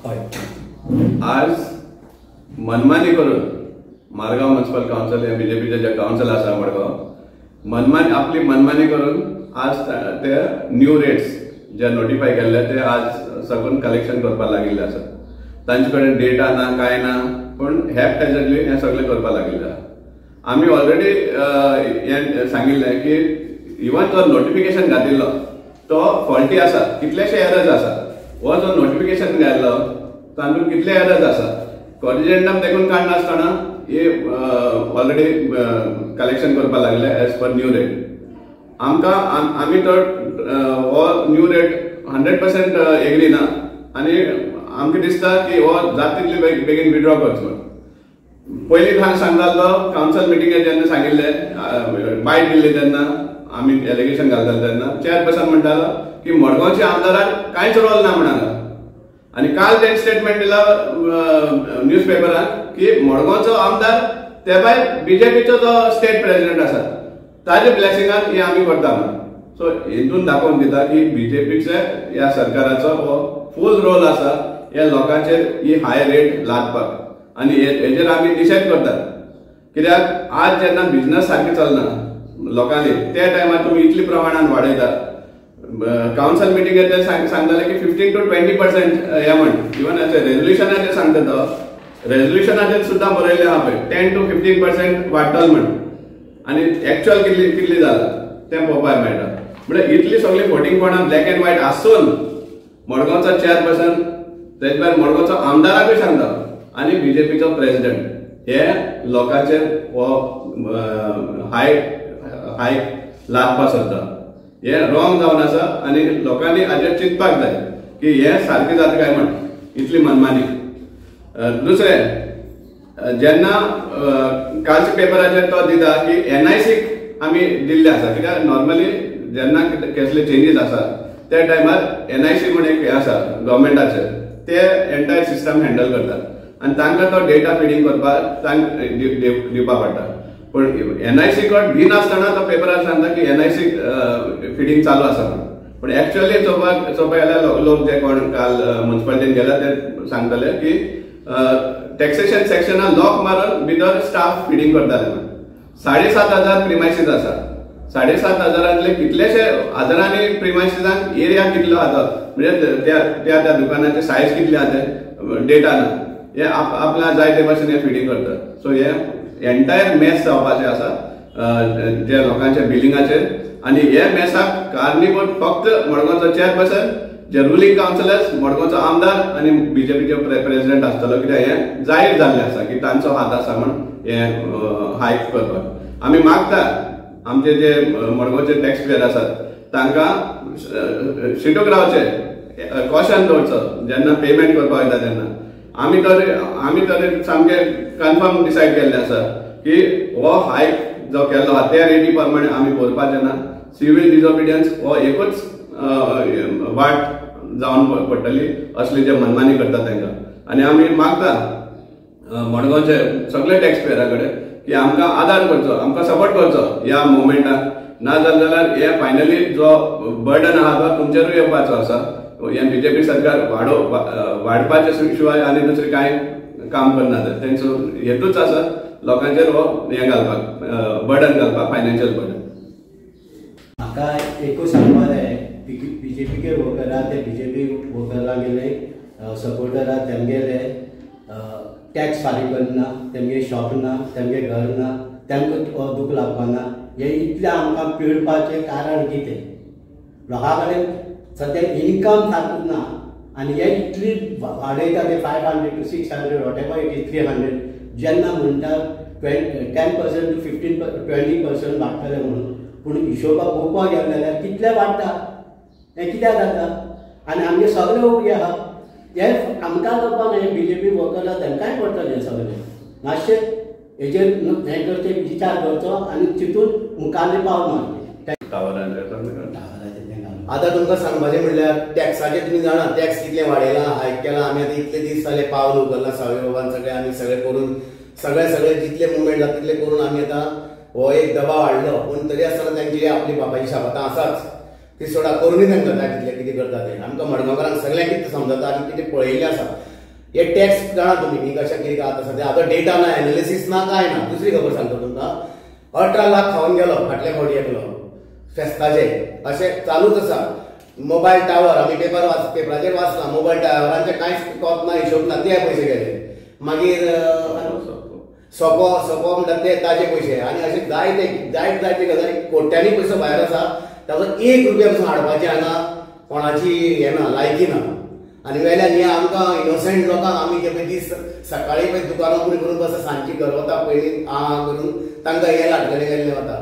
हय, आज मनमानी करून मारगांव म्युनिसिपल कावन्सिल हे बीजेपीचे जे कावन्सिल आसा मडगांव, मनमानी आपली मनमानी करून आज ते न्यू रेट्स जे नोटिफाय केल्ले ते आज सगून कलेक्शन करपाक लागिल्ले आसा. तांचे कडेन डेटा ना, कांय ना, पूण हॅपहॅजर्डली हें सगळें करपाक लागिल्लें आसा. आमी ऑलरेडी हें सांगिल्लें की इवन जो नोटिफिकेशन घातिल्लो तो फॉल्टी आसा, कितलेशे एरर्स आसा. हो जो नोटिफिकेशन घातलो तातूंत कितले एरर्स आसा, कॉरिजेंडम देखून काडनासतना हे ऑलरेडी कलेक्शन करपाक लागले एज पर न्यू रेट. आमकां आमी तो हो न्यू रेट 100% एग्री ना आनी आमकां दिसता की हो जाता तितले बेगीन विड्रॉ करचो म्हूण. पयलीं सांगतालो कावन्सिल मिटिंगेर जेन्ना सांगिल्लें, बायट दिल्ली तेन्ना आमी एलिगेशन घालताले तेन्ना चेअरपर्सन म्हणटालो की मडगांवच्या आमदाराक कांयच रोल ना म्हणालो. आनी काल तेणें स्टेटमेंट दिला न्यूज पेपरान की मडगांवचो आमदार ते भायर बीजेपीचो जो स्टेट प्रेसिडेंट आसा ताजे ब्लेसिंगान हे आमी करता म्हूण. सो हितून दाखोवन दिता की बीजेपीचे ह्या सरकाराचो हो फूल रोल आसा ह्या लोकांचेर ही हाय रेट लादपाक आनी हेजेर आमी निशेध करतात. कित्याक आज जेन्ना बिजनस सारकें चलना लोकांनी त्या टायमार तुमी इतले प्रमाणान वाडयता. कावन्सिल मिटिंगेर ते सांगताले की 15 to 20% हे म्हण, इवन रेजोल्युशनाचेर सांगता तो, रेजोल्युशनाचेर सुद्दां बरयलें आहा पळय 10 to 15% वाडटलो म्हण, आनी एक्चुअल कितली कितली जाला तें पळोवपाक मेळटा. म्हळ्यार इतली सगळीं फटींगपणां ब्लॅक एंड व्हायट आसून मडगांवचो चेअरपर्सन तेज भायर मडगांवचो आमदाराकूय सांगता आनी बीजेपीचो प्रेसिडेंट हे लोकांचेर हो हायक लादपाक सोदता. हे रॉंग जावन आसा आनी लोकांनी हाजेर चिंतपाक जाय की हे सारकें जाता काय म्हण इतली मनमानी. दुसरें, जेन्ना कालच्या पेपराचेर तो दिता की एनआयसीक आमी दिल्ले आसा, कित्याक नॉर्मली जेन्ना कसले चेंजीस आसा त्या टायमार एनआयसी म्हण एक हें आसा गव्हर्मेंटाचेर, ते एंटायर सिस्टम हँडल करतात आनी तांकां तो डेटा फिडींग करपाक तांकां दिवपाक पडटा. पूण एनआयसी कडेन दिनासतना तो पेपरार सांगता की एनआयसी फिडींग चालू आसा म्हण. पूण एक्चुअली चोवपाक गेल्यार लोक जे कोण काल म्युनिसिपालिटीन गेल्या ते सांगतले की टॅक्सेशन सेक्शनान लॉक मारून भितर स्टाफ फिडींग करताले म्हण. 7,500 प्रिमायसीस आसा, 7,500 कितलेशे हजारांनी प्रिमायसिसांक एरिया कितलो आसा, म्हणजे त्या त्या त्या दुकानाचे सायज कितले आसा ते डेटा ना, हे आपल्या जाय ते भाशेन हे फिडींग करतात. सो हे एंटायर मेस जावपाचें आसा जे लोकांच्या बिलिंगाचेर, आनी हे मेसाक कारणीभूत फक्त मडगांवचो चेअरपर्सन, जे रुलींग कावन्सिलर्स, मडगांवचो आमदार आनी बीजेपीचे प्रेसिडेंट आसतलो. कित्याक हें जाहीर जाल्लें आसा की तांचो हात आसा म्हण हें हायक करपाक. आमी मागता आमचे जे मडगांवचे टॅक्स पेयर आसात तांकां शिटूक रावचें, कॉशन दवरचो जेन्ना पेमेंट करपाक वयता तेन्ना. आमी तर सामकें कन्फर्म डिसायड केल्लें आसा की हो हायक जो केल्लो आहा त्या रेटी प्रमाणे आमी भरपाचें ना. सिवील डिसओबिडियन्स हो एकूच वाट जावन पडटली असली जे मनमानी करता तांकां. आनी आमी मागता मडगांवचे सगळे टॅक्स पेयरा कडेन की आमकां आदार करचो, आमकां सपोर्ट करचो ह्या मुवमेंटाक. ना जालें जाल्यार हे फायनली जो बर्डन आहा तो तुमचेरूय येवपाचो आसा. हें बीजेपी सरकार वाडपाचे शिवाय आनी दुसरें कांय काम करना. तेंचो हेतूच आसा लोकांचेर हो हें घालपाक, बर्डन घालपाक, फायनान्शियल बर्डन. म्हाका एकूच सांगपाक जाय, बीजेपीचे वर्करा ते बीजेपी वर्करागेले सपोर्टरा तेमगेले टॅक्स फारीक करना, तेमगे शॉप ना, तेमगे घर ना, तांकां दूख लागपाना. हे इतलें आमकां पिळपाचें कारण कितें? लोकां कडेन सद्या इनकम सारको ना आनी हे इतली वाडयता ते 500 to 600 whatever it is 300 जेन्ना म्हणटा 10% टू 15 20% वाडटलें म्हणून, पूण हिशोबा पळोवपाक गेले जाल्यार कितले वाडटा, हें कित्याक जाता? आनी आमगे सगळे उगे आहा, हे आमकां करपाक न्हय, बीजेपी वर्करां तांकांय पडटलें हें सगळें. मातशें हेजेर हें करचें, विचार करचो आनी तितून मुखारलें पावल मारचें. आतां तुमकां सांगपाचें म्हणल्यार टॅक्साचें तुमी जाणा, टॅक्स कितले वाडयला, हायक केला. आमी आतां इतले दीस जाले पावल उखल्ला सावय बाबान, सगळे आमी सगळे करून सगळे सगळे जितले मुवमेंट जाता तितले करून आमी आतां हो एक दबाव हाडलो. पूण तरी आसतना तांची आपली बापायची शापातां आसाच, ती सोडा, करूनय तांकां जाय तितलें कितें करता तें. आमकां मडगांवकारांक सगळ्यांक कितें समजता आनी कितें पळयल्लें आसा. हे टॅक्स जाणा तुमी न्ही कशें कितें आतां सद्या आतां डेटा ना, एनालिसीस ना, कांय ना. दुसरी खबर सांगता तुमकां, 18 लाख खावन गेलो फाटल्या फावटी एकलो फेस्ताचे. अशें चालूच आसा. मोबायल टावर आमी पेपराचेर वाचला, मोबायल टावरांचे कांयच कोत ना, हिशोब ना, ते पयशे गेले. मागीर सोपो सोपो म्हणटात ते ताजे पयशे. आनी अशे जायते जायते जायते गजाली कोट्यांनी पयसो भायर आसा, ताजो 1 रुपया पसून हाडपाचें हांगा कोणाची हें ना, लायकी ना. आनी वेल्यान हे आमकां इनोसंट लोकांक आमी जे पळय दीस सकाळी पळय दुकानां उगडी करून बसता, सांजची घर वता पयलीं आ करून तांकां हे लाटलेले गेल्ले वता,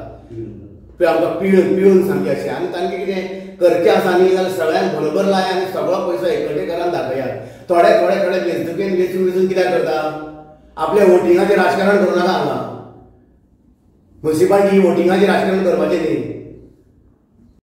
आमकां पिळून पिळून सामकें अशें. आनी तांकां कितें करचें आसा न्ही जाल्यार सगळ्यांक बरोबर लाय आनी सगळो पयसो एकवटे करान दाखयात. थोडे थोडे थोडे वेंचणुकेन वेचून वेचून कित्याक करता? आपल्या वोटिंगाचें राजकारण करूं नाका. हांगा मुन्सिपाल्टी वोटिंगाचें राजकारण करपाचें न्ही.